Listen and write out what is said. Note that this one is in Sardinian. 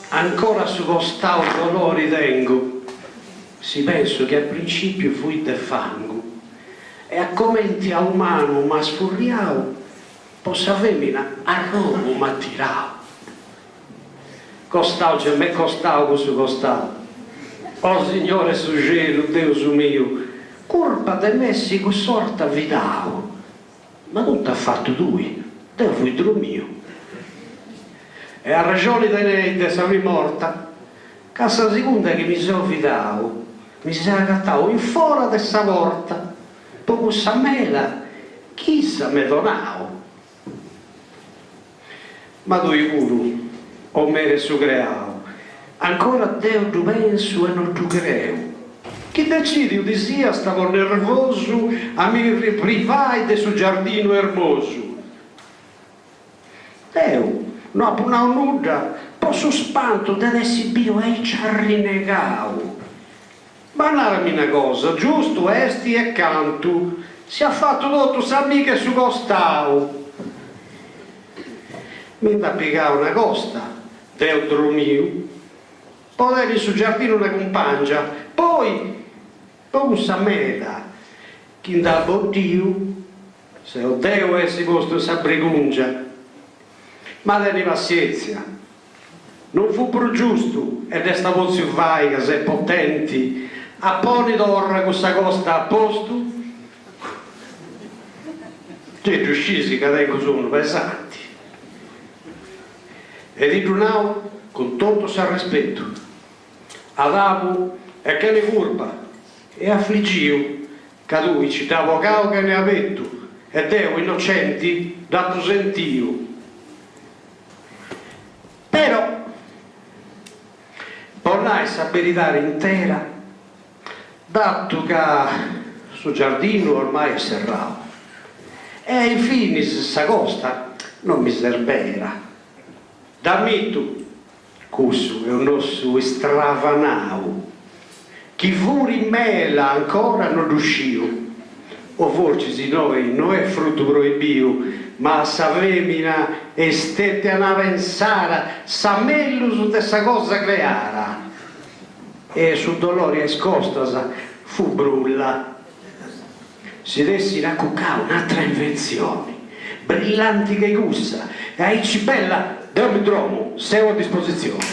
Ancora a su costau dolori tengu, si pensu chi a principiu fui de fangu e a comenti a umanu m'as furriau, po sa femina arrogu m'at tirau. Costau ge m'est costau cussu costau. O Signore 'e su celu, Deus miu, curpa de m'essi cuss'orta fidau, ma totu as fatu tui, deu fui dromiu. E arrexoni teneis de sa prima 'orta, ca sa segunda chi mi seu fidau, mi seu agatau in fora de sa porta po cussa mela chi issa m'est donau. Ma tui puru, o mere 'e su creau, ancora deu ddu pensu e no ddu creu, chi decidiu ti siast po nervosu a mi privai de su giardinu ermosu. Deu no apu nau nudda po su spantu de t'essi biu aici arrinegau. Ma narami una cosa, giustu esti e cantu si at fatu totu s'amiga 'e su costau? Mi nd'at pigau una costa, deu dromiu, po tenni in su giardinu una cumpangia, poi po cussa mela chi nd'at boddiu, seu deu a essi postu in sa bregungia. Ma teni passientzia, Non fut prus giustu e dd'est potziu fai ca ses potenti a poni torra cussa costa a postu? Gei ddu scisi ca tengu sonnu pesanti e ti ddu nau cun totu s'arrespetu, Adamu est chene curpa e afligiu ca tui ci dd'as bogau chene abetu e deu innocenti dd'apu sentiu. Però, po nai sa beridadi intera, datu ca su giardinu ormai est serrau e infinis sa costa non mi serbera, dd'ammitu Cussu est un'ossu istravanau chi furi mela ancora no ddu sciu, o fortzis innoi no est frutu proibiu, ma a sa femina est stetia una pensara sa mellus de sa cosa creara e su dolori a is costas fut brulla. Si dd'essit acucau un'atra inventzioni, brillanti che cussa, e aici bella, deu mi dromu, seu a dispositzioni.